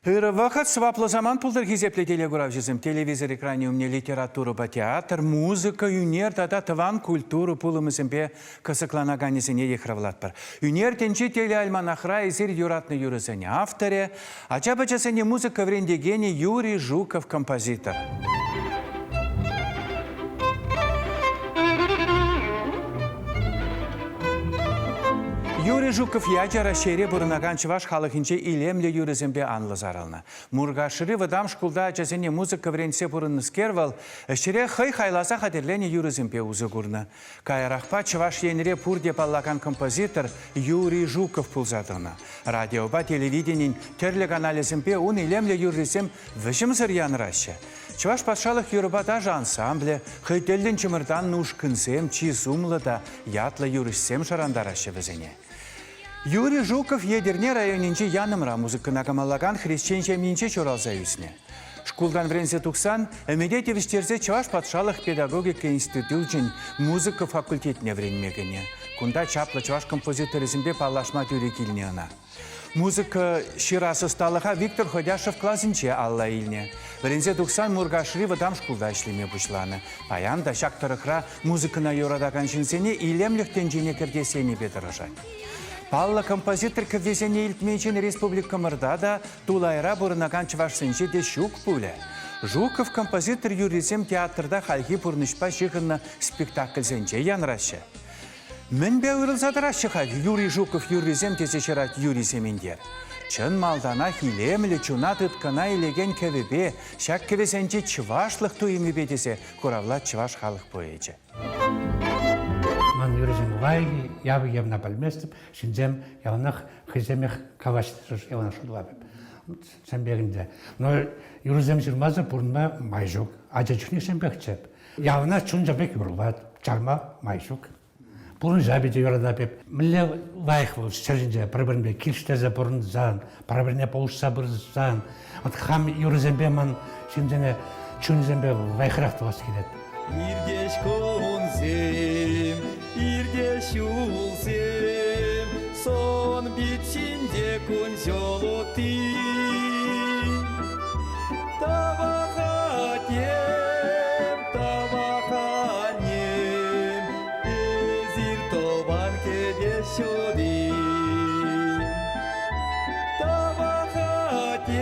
Ырӑ вӑхӑт, сӑваплӑ самант пултӑр хисеплӗ телекуравҫӑсем. Телевизор экранӗ умне литературӑпа театр, музыка, ӳнер тата тӑван культура пулӑмӗсемпе кӑсӑкланаканӗсене йыхравлатпӑр. Ӳнер тӗнчи телеальманахра эсир юратнӑ юрӑсен авторӗ, ача-пӑчасене музыка вӗрентекенӗ Юрий Жуков композитор. Юрий Жуков ячӗ Раҫҫейре пурӑнакан чӑваш халӑхӗнче илемлӗ юрӑсемпе анлӑ сарӑлнӑ. Муркашри вӑтам шкулта ачасене музыка вӗрентсе пурӑннӑскер вӑл ӗҫре хӑй хайласа хатӗрленӗ юрӑсемпе усӑ курнӑ. Каярахпа Чӑваш Енре пурте паллакан композитор Юрий Жуков пулса тӑнӑ. Радиопа телевиденин тӗрлӗ каналӗсемпе ун илемлӗ юррисем вӗҫӗмсӗр янӑраҫҫӗ. Чӑваш патшалӑх юрӑпа ташӑ ансамблӗ, хӑй тӗллӗн чӑмӑртаннӑ ушкӑнсем чи сумлӑ та ятлӑ юрӑҫсем шӑрантараҫҫӗ вӗсене. Юрий Жуков Етӗрне районӗнчи Янӑмра музыкӑна кӑмӑллакан хресчен ҫемйинче ҫуралса ӳснӗ. Шкултан вӗренсе тухсан ӗмӗте тивӗҫтерсе Чӑваш патшалӑх педагогика институчӗн музыка факультетне вӗренме кӗнӗ. Кунта чаплӑ чӑваш композиторӗсемпе паллашма тӳрӗ килнӗ ӑна. Музыка ҫырас ӑсталӑха Виктор Ходяшев класӗнче алла илнӗ. Вӗренсе тухсан Муркашри вӑтам шкулта ӗҫлеме пуҫланӑ. Паян та ҫак тӑрӑхра музыкӑна юратакан ҫынсене илемлӗх тӗнчине кӗртес енӗпе тӑрӑшать. Паллӑ композитор кӗввисене илтмен ҫын республикӑмӑрта та, тулайра пурӑнакан чӑвашсенче те ҫук пулӗ. Жуков композитор юррисем театрта хальхи пурнӑҫпа ҫыхӑннӑ спектакльсенче янраҫҫӗ. Мӗнпе уйрӑлса тӑраҫҫӗ-ха Юрий Жуков юррисем тесе ҫырать Юрий Сементер. Чӑн малтанах илемлӗ чуна тыткӑна илекен кӗвӗпе, ҫак кӗвӗсенчи чӑвашлӑх туйӑмӗпе тесе хуравлать чӑваш халӑх поэчӗ. Ман юрӑсем лайӑх, япӑх явна пӗлместӗп. Ҫынсем яланах хӑйсемех калаҫтӑр, яланах шутлатӑп. Сем пек ӗнтӗ. Но юрӑсем ҫырмасӑр пурӑнма май ҫук. Ача чухне сем пекчӗ. Явна чун-чӗр пек юрлать, чарма май ҫук. Пурнӑҫа питӗ юратап эп. Мӗнле лайӑх вӑл ҫӗр ҫинче пӗр-пӗринпе килӗштерсе пурӑнсан, пӗр-пӗрне пулӑшса пырсан. Вот хам юрӑсемпе ман ҫынсене чунӗсемпе лайӑхрах тӑвас килет. Иртеҫ кунсем, иртеҫ ҫулсем, сон пит ҫинче кун-ҫул утти. Тавахатем, таваханем, эсир тӑван кӗтес ҫути. Тавахатем,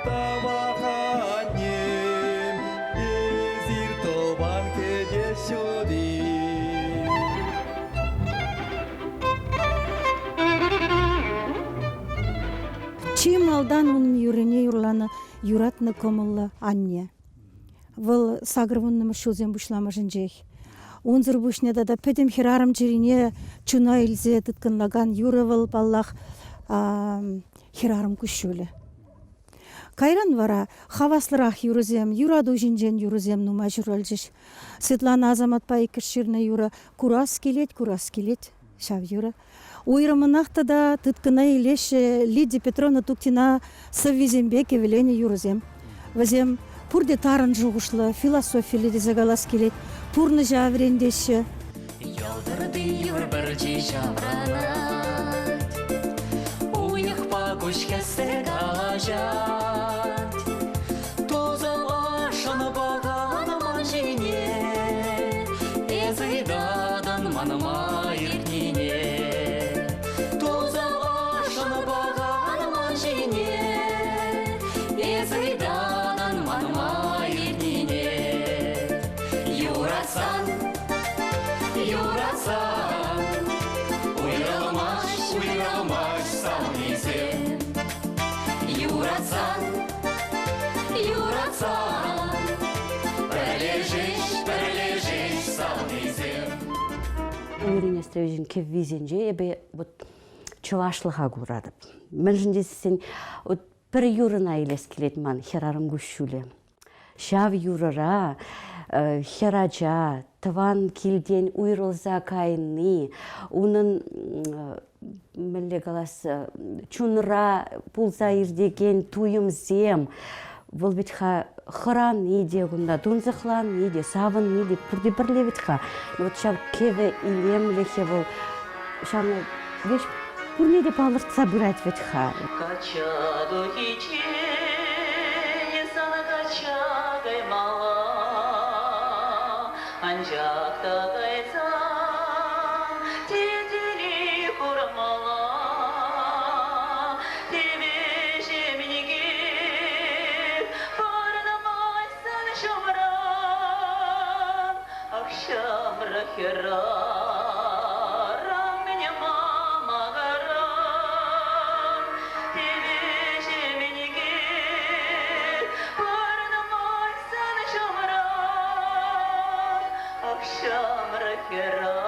таваханем, эсир тӑван кӗтес ҫути. Чи малтан унӑн юррине юрланӑ юратнӑ кӑмӑллӑ анне. Вӑл 80-мӗш ҫулсен пуҫламӑшӗнчех. Унсӑр пуҫне тата пӗтӗм хӗрарӑм чӗрине чуна илсе тыткӑнлакан юрӑ вӑл, паллах, хӗрарӑм куҫҫулӗ. Кайран вара хаваслӑрах юрӑсем, юрату ҫинчен юрӑсем нумай ҫуралчӗҫ. Светлана Асаматпа иккӗш ҫырнӑ юрӑ «Курас килет, курас килет» ҫав юрӑ. Уйрӑмӑнах тата тыткӑна илеҫҫӗ Лидия Петровна Туктина сӑввисемпе кӗвӗленӗ юрӑсем. Вӗсем пурте тарӑн шухӑшлӑ, философиллӗ тесе калас килет, пурнӑҫа вӗрентеҫҫӗ. Йӑлтӑрти юр пӗрчи ҫаврӑнать, уйӑхпа куҫ хӗссе калаҫать. Тусӑм ӑшшӑн пӑхан ман ҫине, эс ыйтатӑн манма иртнине. Тусӑм ӑшшӑн пӑхан ман ҫине, эс ыйтатӑн манма иртнине. Юратсан, юратсан, уйрӑлмасть, уйрӑлмасть савнисем. Юратсан, юратсан, пӗрлешӗҫ, пӗрлешӗҫ савнисем. Юрий Нестеровичӑн кӗввисенче эпӗ вот чӑвашлӑха куратӑп. Мӗншӗн тесен вот пӗр юрӑна илес килет ман хӗрарӑм куҫҫулӗ. Ҫав юрӑра хӗрача тӑван килтен уйрӑлса кайни, унӑн мӗнле калас, чунра пулса иртекен туйӑмсем, вӑл вӗт-ха хӑрани те кунта, тунсӑхлани те, савӑнни те пурте пӗрле вӗт-ха. Вот ҫав кӗвӗ илемлӗхӗ вӑл ҫавна веҫ. Пурне те палӑртса пырать вӗт-ха. Качча тухиччен сана качча каймалла, анчах та кайсан тетеле курмалла, тивӗҫӗмӗнке пӑрӑнмасть сан ҫумран. Ах, ҫамрӑк хӗрарӑм, мамакаран, тивӗҫӗмӗнке пӑрӑнмасть сан ҫумран. Ах, ҫамрӑк хӗрарӑм,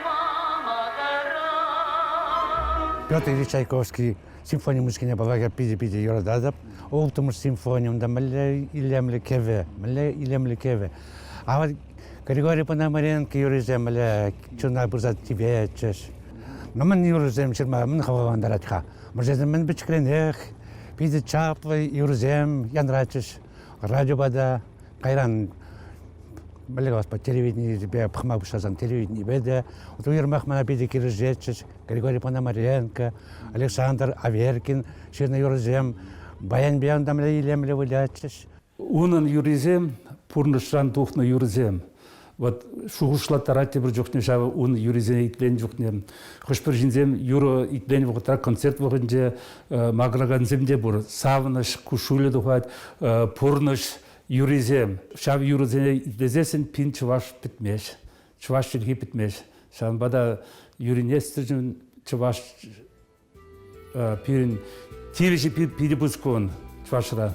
мамакаран. Петр Ильич Чайковский симфони музыкине паллах питӗ-питӗ юрататӑп. Улттӑмӗш симфони унта мӗнле илемлӗ кӗвӗ, мӗнле илемлӗ кӗвӗ. А вот Григорий Пономаренко юррисем мӗнле чуна пырса тиветчӗҫ. Ну, мӗн юрӑсем ҫырма мӗн хавхалантарать-ха? Мӑшӑрсем мӗн пӗчӗкренех питӗ чаплӑ юрӑсем янратчӗҫ радиопа та. Кайран мӗнле калас телевиденипе пӑхма пуҫласан телевиденипе те. Вот уйрӑмах мана питӗ килӗшетчӗҫ Григорий Пономаренко, Александр Аверкин ҫырнӑ юрӑсем баян-баян там илемлӗ вылятчӗҫ. Унӑн юррисем пурнӑҫран тухнӑ юрӑсем. Вот шухӑшлаттарать тепӗр чухне ҫав ун юррисене итленӗ чухне. Хӑш-пӗр ҫынсем юрӑ итленӗ вӑхӑтра концерт вӑхӑтӗнче макӑракансем те пур. Савӑнӑҫ куҫҫулӗ тухать, пурнӑҫ юррисем. Ҫав юрӑсене итлесессӗн пин чӑваш пӗтмест. Чӑваш чӗлхи пӗтмест. Ҫавӑнпа та Юрий Нестеровичӑн чӑваш пирӗн тивӗҫӗ питӗ пысӑк ун чӑвашра.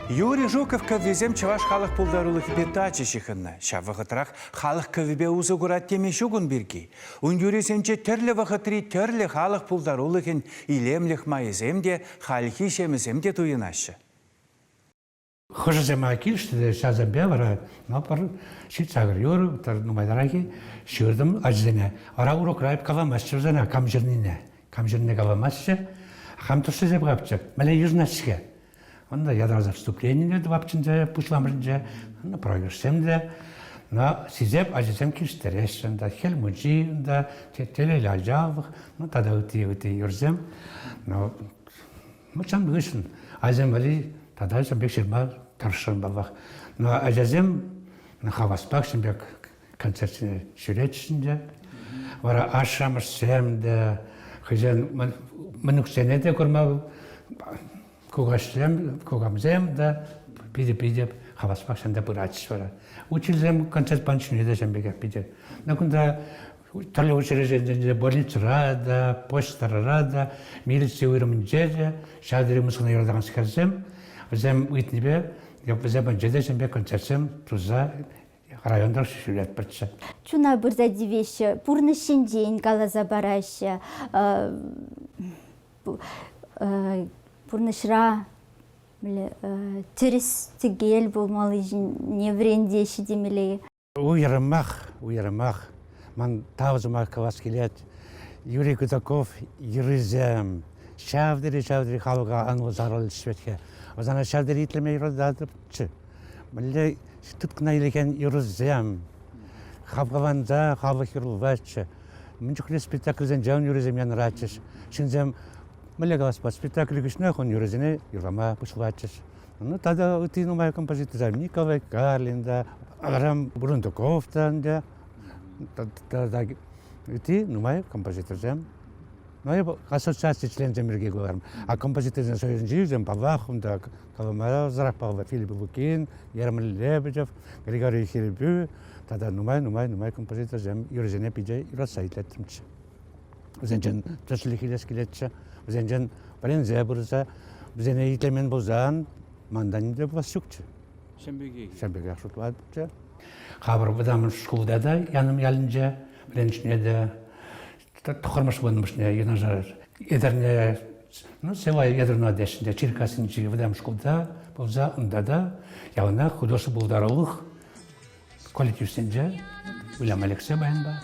Юрий Жуков кӗввисем чӑваш халӑх пултарулӑхӗпе тачӑ ҫыхӑннӑ. Ҫав вӑхӑтрах халӑх кӗввипе усӑ курать теме ҫук ун пирки. Ун юррисенче тӗрлӗ вӑхӑтри тӗрлӗ халӑх пултарулӑхӗн илемлӗх майӗсем те, хальхи ҫемӗсем те туйӑнаҫҫӗ. Хӑшӗсем килӗшнӗ те ҫавсемпе вара ну, пӗр ҫитсакӑр юрӑ, нумайтарах-и, ҫыртӑм ачасене. Вара урокра эп каламаҫҫӗ вӗсене кам ҫырнине. Кам ҫырнине каламаҫҫӗ. Хам тӑршшӗсе пӑхапчӗ. Мӗнле йышӑнаҫҫӗ-ҫке. Унта ятарласа вступление тӑвапчӗнче, пуҫламӑшӗнче, проигрышсем те. Но сисеп ачасем килӗштереҫҫӗ. Унта Хӗл Мучи, унта телейлӗ ачалӑх, ну тата ытти ытти юрсем. Но ҫавӑн хыҫҫӑн ачасем валли тата ҫавӑн пек ҫырма тӑрӑшрӑм паллах. Но ачасем хаваспах ҫавӑн пек концертсене ҫӳретчӗҫ ӗнтӗ. Вара ашшӗ-амӑшсем те хӑйсен мӑнуксене те курма кукаҫсем, кукамсем те питӗ-питӗ хаваспах ҫанта пыратчӗҫ вара. Учительсем концерт панчине те ҫавӑн пекех питӗ. Но кунта тӗрлӗ учрежденисенче больницӑра та, почтӑра та, милици уйрӑмӗнче те ҫав тери мускана юратаканскерсем, вӗсем ыйтнипе вӗсем патӗнче те ҫавӑн пек концертсем туса районта ҫӳретпӗрччӗ. Чуна пырса тивеҫҫӗ, пурнӑҫ ҫинчен каласа параҫҫӗ. Пурнӑҫра тӗрӗс-тӗкел пулмаллине вӗрентеҫҫӗ темелле. Уйрӑмах, уйрӑмах ман тав сӑмах калас килет. Юрий Кудаков юррисем ҫав тери, ҫав тери халӑха анлӑ сарӑлчӗҫ вӗт-ха. Вӗсене ҫав тери итлеме юрататӑпчӗ. Мӗнле тыткӑна илекен юрӑсем хавхаланса халӑх юрлатчӗ. Мӗн чухлӗ спектакльсенче ун юррисем янӑратчӗҫ. Ҫынсем. Мӗнле калас пулать, спектакль хыҫҫӑнах ун юрӑсене юрлама пуҫлатчӗҫ. Ну, тата ытти нумай композиторсем, Николай Карлин та, Арам Бурундуков та ӗнтӗ, тата ытти нумай композиторсем. Ну, эп ассоциаци членсем пирки каларӑм. А композиторсен союзӗнчи вӗсем, паллах, унта каламасӑрах паллӑ Филипп Лукин, Ермол Лебедев, Григорий Хирбю тата нумай-нумай-нумай композиторсем юрӑсене питӗ юратса итлеттӗмччӗ. Вӗсенчен тӗслӗх илес килетчӗ. Вӗсенчен вӗренсе пырса, вӗсене итлемен пулсан мантан нимте пулас ҫукчӗ. Ҫын пекех. Ҫын пекех шутлатчӗ. Хамӑр вӑтам шкулта та Янӑм ялӗнче вӗренчне те тӑххӑрмӗш вуннӑмӗшне юнашар Етӗрне, ну, села Етӗрне теҫҫӗ Черкассинчи вӑтам шкулта пулса унта та яланах художество пултарулӑх коллективсенче выляма лексе баянпа.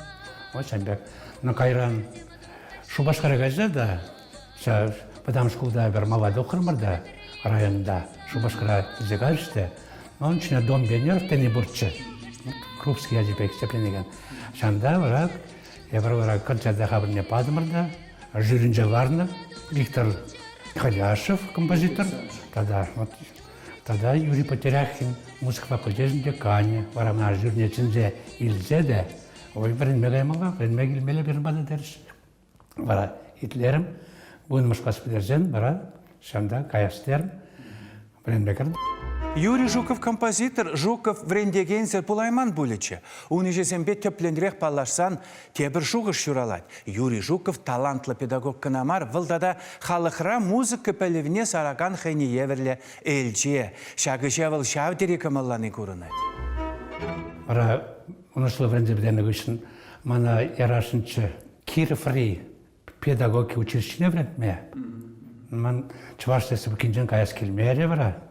Вот ҫавӑн пек. Но кайран Шупашкара кайса та ҫав вӑтам шкулта пӗр мала тухрӑмӑр та районта Шупашкара илсе кайрӗҫ те ун ҫине Дом пионеров тени пурччӗ. Крупский ячӗпе хисепленекен. Ҫавӑнта вара эпир вара концерта хапӑрне патӑмӑр та жюринче ларнӑ Виктор Халяшев композитор тата вот Тата Юрий Потеряхин музыка факультечӗн деканӗ вара мана жюрине чӗнсе илсе те ой, вӗренме каймалла, вӗренме килмелле пирӗн пата терӗҫ. Вара итлерӗм. Вуннӑмӗш класс пӗтерсен вара ҫавӑнта каяс терӗм. Вӗренме кӗртӗм. Юрий Жуков композитор Жуков вӗрентекенсӗр пулайман пулӗччӗ. Ун ӗҫӗсемпе тӗплӗнрех паллашсан тепӗр шухӑш ҫуралать. Юрий Жуков талантлӑ педагог кӑна мар, вӑл тата халӑхра музыка пӗлӗвне саракан хӑйне евӗрлӗ элче. Ҫак ӗҫе вӑл ҫав тери кӑмӑллани курӑнать. Вара ӑнӑҫлӑ вӗренсе пӗтернӗ хыҫҫӑн мана ярасшӑнччӗ Кироври педагогика училищине вӗрентме. Ман Чӑваш Республикинчен каяс килмерӗ вара.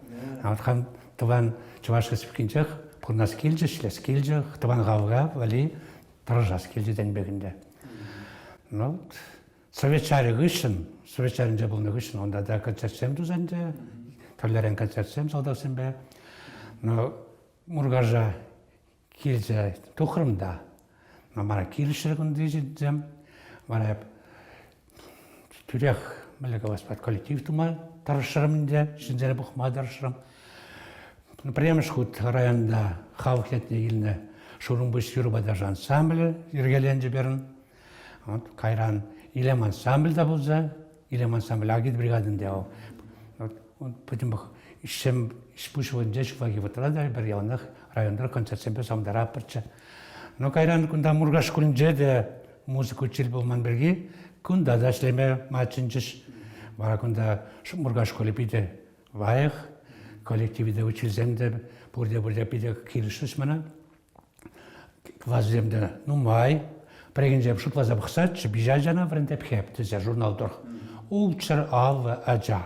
Хам тӑван Чӑваш Республикинчех пурӑнас килчӗ, ӗҫлес килчӗ, тӑван халӑха валли тӑрӑшас килчӗ тен пек ӗнтӗ. Ну, Совет ҫарӗ хыҫҫӑн, Совет ҫарӗнче пулнӑ хыҫҫӑн унта та концертсем туса ӗнтӗ, тӗрлӗрен концертсем салтаксемпе. Но Муркаша килсе тухрӑм та, но мана килӗшрӗ кунти ҫынсем. Вара эп тӳрех, мӗнле калас пулать, коллектив тума тӑрӑшрӑм ӗнтӗ, ҫынсене пухма тӑрӑшрӑм. Пӗрремӗш хут районта халӑх ятне илнӗ Шурӑмпуҫ юрӑпа ташӑ ансамблӗ йӗркеленчӗ пирӗн. Вот, кайран Илем ансамбль та пулса, Илем ансамбль агитбригадин те вӑл. Вот, пӗтӗмпех ӗҫсем ӗҫ-пуҫ вырӑнче ҫуллахи вӑхӑтра та пӗр яланах районта концертсемпе савӑнтаратпӑрччӗ. Но кайран кунта Муркаш шкулӗнче те музыка учитель пулман пирки кунта та ӗҫлеме ма чӗнчӗҫ. Вара кунта Муркаш шкулӗ питӗ лайӑх, коллективӗ те, учительсем те пурте-пурте питӗ килӗшрӗҫ мана. Классем те нумай. Пӗррехинче шутласа пӑхсаччӗ, виҫ ачана вӗрентеп хеп тесе журнал тӑрӑх. Ултҫӗр 50 ача.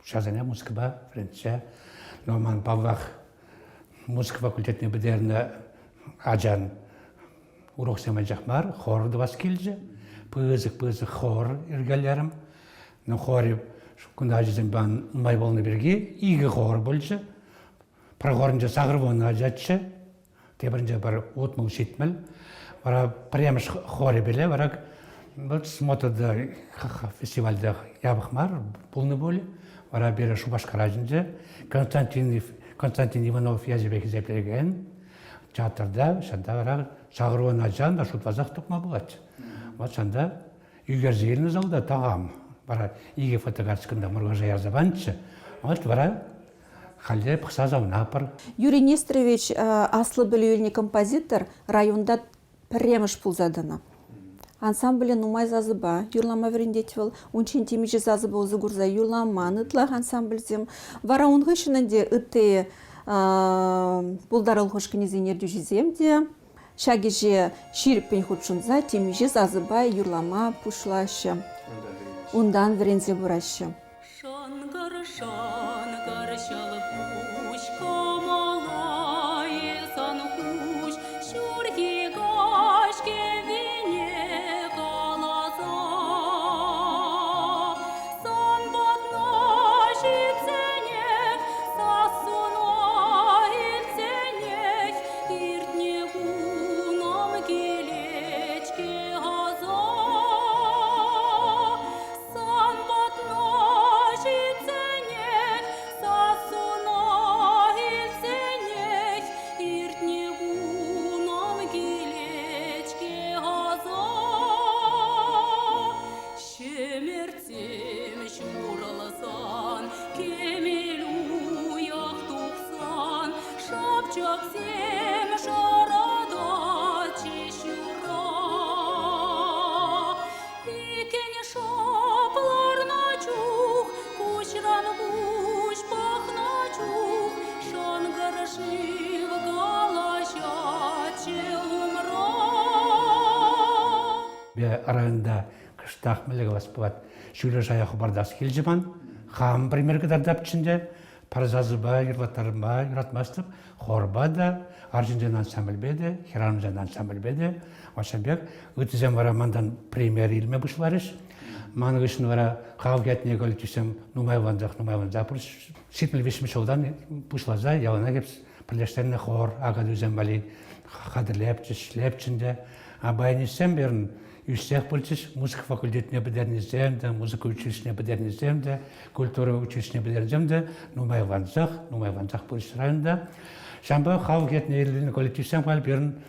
Ачасене музыкӑпа вӗрентсе. Но ман, паллах, музыка факультетне пӗтернӗ ачан уроксем анчах мар, хор тӑвас килчӗ. Пысӑк-пысӑк хор йӗркелерӗм. Ну, хорӗ кунта ачасемпе нумай пулнӑ пирки икӗ хор пулчӗ. Пӗр хорӗнче 80 ачаччӗ, тепӗринче пӗр 60-70. Вара пӗрремӗш хорӗпеле вара вот смотрда фестивальте япӑх мар пулнӑ пуль. Вара пире Шупашкара чӗнчӗ. Константин, Константин Иванов ячӗпе хисеплекен театрта ҫанта вара 80 ачан та шутласах тухма пулать. Вот ҫанта ӳкерсе илнӗ залта такам. Вара икӗ фотокарточкӑна Муркаша ярса панччӗ. Вот вара халӗ пӑхса савӑнатпӑр. Юрий Нестерович аслӑ пӗлӳ илнӗ композитор районта пӗрремӗш пулса тӑнӑ. Ансамбле нумай сасӑпа юрлама вӗрентет вӑл. Унччен темиҫе сасӑпа усӑ курса юрламан ытлах ансамбльсем. Вара ун хыҫҫӑн ӗнтӗ ытти пултарулӑх ушкӑнӗсен ертӳҫисем те ҫак ӗҫе ҫирӗппӗн хутшӑнса темиҫе сасӑпа юрлама пуҫлаҫҫӗ. Унтан вӗренсе пыраҫҫӗ. Шӑнкӑр-шӑнкӑр ҫӑлкуҫ кӑмӑла сан хуҫ ҫурхи каҫ кӗввине каласа. Сан патна ҫитсенех, сассуна илтсенех, иртнӗ кунӑм килет-ҫке аса. Чечексем ҫурӑлсан, кӗмӗл уйӑх тухсан, шӑпчӑксем шӑрататчӗҫ юрра. Иккӗн шӑп ларнӑ чух, куҫран куҫ пӑхнӑ чух, шӑнкӑр шыв калаҫатчӗ умра. Районта кӑштах мӗнле калас пулать, ҫӳллӗ шая хӑпартас килчӗ ман. Хам пример кӑтартапчӗ ӗнтӗ. Пӗр сасӑпа юрлаттарма юратмастӑп. Хорпа та, арҫынсен ансамбльпе те, хӗрарӑмсен ансамбльпе те. Ҫавӑн пек. Ыттисем вара мантан пример илме пуҫларӗҫ. Ман хыҫҫӑн вара халӑх ятне коллективсем нумайлансах, нумайланса пырӗҫ. 75 ҫултан пуҫласа яланах эп пӗрлештернӗ хор акатуйсем валли хатӗрлепчӗҫ, ӗҫлепчӗ ӗнтӗ. А баянистсем пирӗн ӳссех пулчӗҫ. Музыка факультетне пӗтернисем те, музыка училищине пӗтернисем те, культура училищине пӗтернисем те нумайлансах, нумайлансах пырӗҫ районта. Ҫавӑнпа халӑх ятне иленнӗ коллективсем халь пирӗн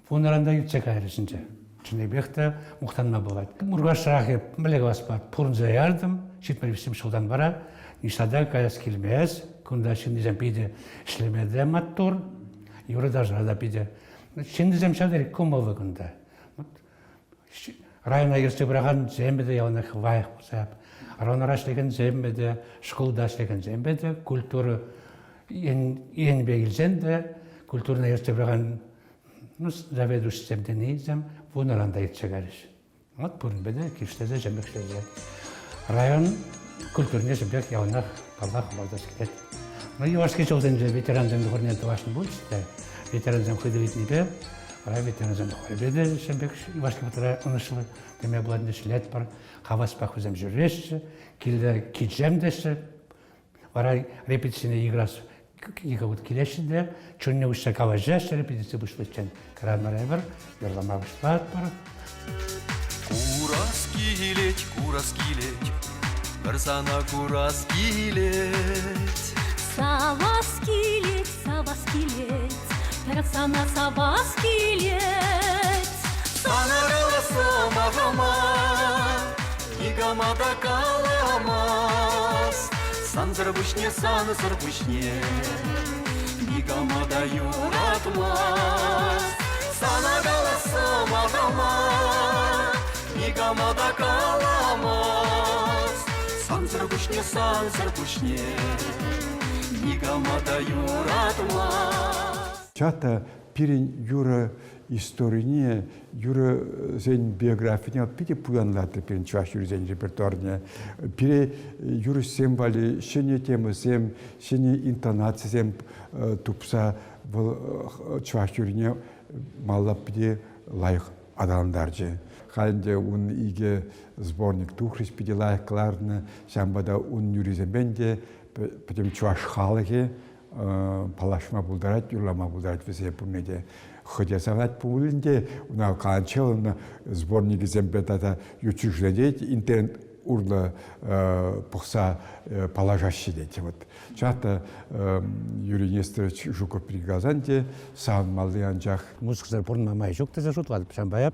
вуннӑран та иртсе кайрӗҫ ӗнтӗ. Чӑннипех те мухтанма пулать. Муркашрах эп мӗнле калас пурӑнса яртӑм. 75 ҫултан вара ниҫта та каяс килмест. Кунта ҫыннисем питӗ ӗҫлеме те маттур, юрӑ-ташӑра та питӗ. Ҫыннисем ҫав тери кӑмӑллӑ кунта. Района ертсе пыракансемпе те яланах лайӑх пулса, районра ӗҫлекенсемпе те, шкулта ӗҫлекенсемпе те, культура енӗпе илсен те, культурӑна ертсе пыракан ну, заведующисем тенисем вунӑран та иртсе кайрӗҫ. Вот пуринпе те килӗштерсе ҫемӗхлесе. Район культурине ҫемпех яланах паллах хӑпартас килет. Ну, юлашки ҫулсенче ветерансен хорне тӑвасшӑн пулчӗ те, ветерансем хӑй ыйтнипе вара ветерансен хорӗпе те ҫем пек юлашки вӑхӑтра ӑнӑҫлӑ теме пулать ӗҫлетпӗр. Хаваспах вӗсем ҫӳреҫҫӗ, килте кичем теҫҫӗ. Вара репетицине играс икӗ хут килеҫҫӗ те чунне уҫса калаҫаҫҫӗ репетици пуҫличчен. Кӑранӑр юрлама пуҫлатпӑр. Курас килет, курас килет, пӗр сана курас килет. Савас килет, савас килет, пӗр сана савас килет. Сана каласам ахама, никама та каламас. Сансӑр пуҫне, сансӑр пуҫне никама та юратмас. Сана каласам ахама, никама та каламас. Сансӑр пуҫне, сансӑр пуҫне никама та юратмас. Чата пирӗн юрӑ историне, юрӑсен биографине питӗ пуянлатрӗ пирӗн чӑваш юррисен репертуарне. Пире юрӑҫсем валли ҫӗнӗ темӑсем, ҫӗнӗ интонацисем тупса вӑл чӑваш юррине малалла питӗ лайӑх аталантарчӗ. Халь ӗнтӗ ун икӗ сборник тухрӗҫ, питӗ лайӑх кӑларнӑ. Ҫавӑнпа та ун юррисемпе ӗнтӗ пӗтӗм чӑваш халӑхӗ паллашма пултарать, юрлама пултарать вӗсене пурне те. Хӑй савать пулин те, уна каланче сборникӗсемпе тата ютшӳшленет, интернет урлӑ пӑхса паллашаҫҫӗ тет. Вот. Чӑнах та Юрий Нестерович Жуков пирки те савӑнмалли анчах. Музыкӑсӑр пурӑнма май ҫук тесе шутлатӑп. Ҫавӑнпа эп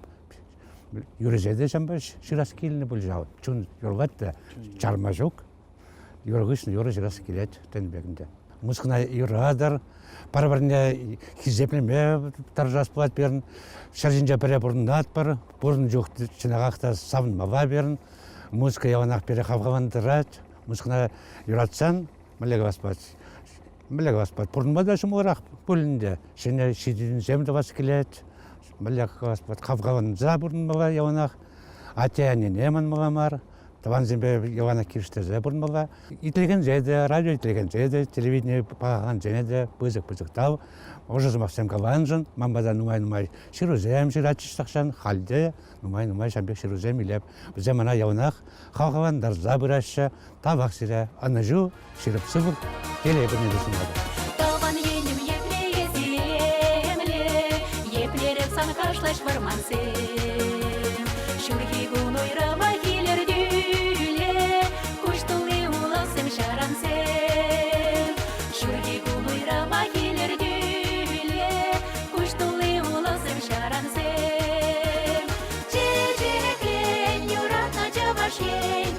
юрӑҫе те ҫавӑнпа ҫырас килнӗ пуль ҫав. Чун юрлать те, чарма ҫук. Юрӑ хыҫҫӑн юрӑ ҫырас килет тенӗ пек ӗнтӗ. Музыкӑна юратӑр, пӗр-пӗрне хисеплеме тӑрӑшас пулать пирӗн. Ҫӗр ҫинче пӗрре пурӑнатпӑр, пурӑннӑ чух чӑнахах та савӑнмалла пирӗн. Музыка яланах пире хавхалантарать. Музыкӑна юратсан, мӗнле калас пулать, мӗнле калас пулать, пурӑнма та ҫӑмӑлрах пуль ӗнтӗ. Ҫӗнӗ ҫитӗнӳсем тӑвас килет. Мӗнле калас пулать, хавхаланса пурӑнмалла яланах. Атте-аннене манмалла мар. Тӑвансемпе яланах килӗштерсе пурӑнмалла. Итлекенсе те, радио итлекенсе те, телевидени пӑхакансене те пысӑк-пысӑк тав. Ӑшӑ сӑмахсем каланӑшӑн ман пата нумай-нумай ҫырусем ҫыратчӗҫ тахҫан, халь те нумай-нумай ҫав пек ҫырусем илеп. Вӗсем мана яланах хавхалантарса пыраҫҫӗ. Тавах сире, ӑнӑҫу, ҫирӗп сывлӑх, телей пурне те сунатӑп. Тӑван енӗм епле илемлӗ, еплерех сан кашлаҫ вӑрмансем. Ҫурхи кун уйрӑмах илӗртӳллӗ, куҫ тулли улӑхсем ҫарансем. Ҫурхи кун уйрӑмах илӗртӳллӗ, куҫ тулли улӑхсем ҫарансем. Чечеклен юратнӑ Чӑваш Ен,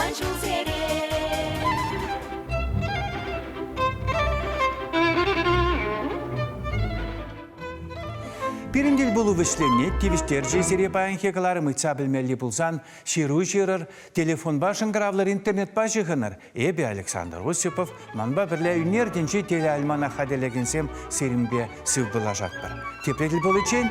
аван ҫулсерен. Пирӗн тӗлпулу вӗҫленет, тивӗҫтерчӗ сире паянхи кӑларӑм ыйтса пӗлмелли пулсан ҫыру ҫырӑр, телефонпа шӑнкӑравлӑр, интернетпа ҫыхӑнӑр. Эпӗ Александр Осипов, манпа пӗрле ӳнер тӗнчи телеальманах хатӗрлекенсем сирӗнпе сывпуллашатпӑр. Тепре тӗл пуличчен.